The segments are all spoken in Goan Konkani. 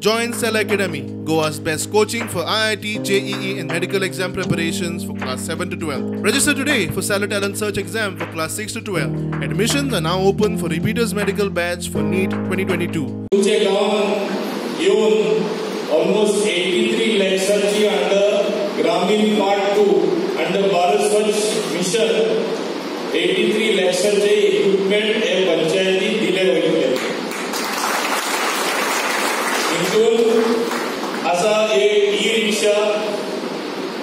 Join Cell Academy, Goa's best coaching for IIT, JEE and medical exam preparations for class 7 to 12. Register today for Cellar Talent Search exam for class 6 to 12. Admissions are now open for repeaters medical batch for NEET 2022. तुमचे गांवांत येवन almost 83 लॅक्साची under Gramin part 2 under Bharat Swachh mission 83 लॅक्साचे equipment हे पंचायतीक दिले वयतले. हितून आसा एक ई रिक्षा,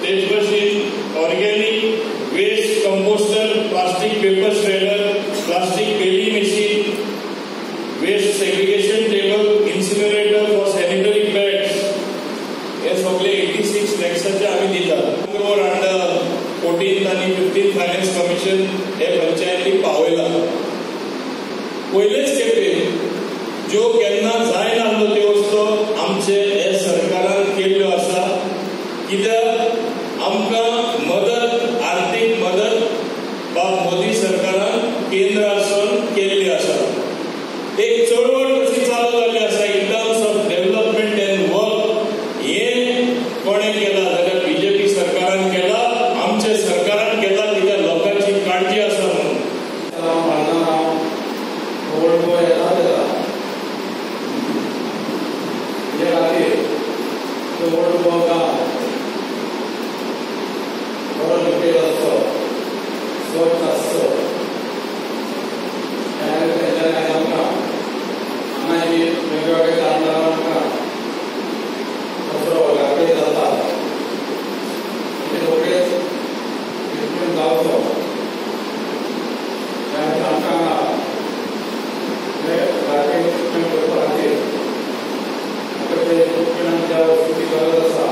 तेच भशेन organic waste composter, plastic paper shredder, plastic baling machine, waste segregation table, incinerator for sanitary pads, हे सगळे 86 लॅक्साचे आमी दितात. क्रोर अंडर 14th आनी 15th finance commission हे पंचायतीक पावयला. पयलेच खेपे ज्यो केन्ना जायनासलो त्यो वस्तू आमचे हे सरकारान केल्ल्यो आसा. कित्याक आमकां मदत, आर्थीक मदत बाब मोदी सरकारान केंद्रासून केल्ली आसा. एक चळवळ कशी चालू जाल्ली आसा in terms of development and work, हे कोणें केलां जाल्यार बीजेपी सरकारान केलां, आमच्या सरकारान केलां, कित्याक लोकांची काळजी आसा म्हणून. ओल्ड गोवा गांव बरो लिपेल आसचो, स्वच्छ आसचो, तेंच्यांनी आमकां हांगा जी वेगवेगळे कारणां आमकां कचरो गार्बेज जाता ते रोखडेच ट्रिटमेंट जावचो. त्या खातीर आमकां हांगा गार्बेज ट्रिटमेंट करपा खातीर आमकां ते इक्विपमेंट ज्या वस्तूची गरज आसा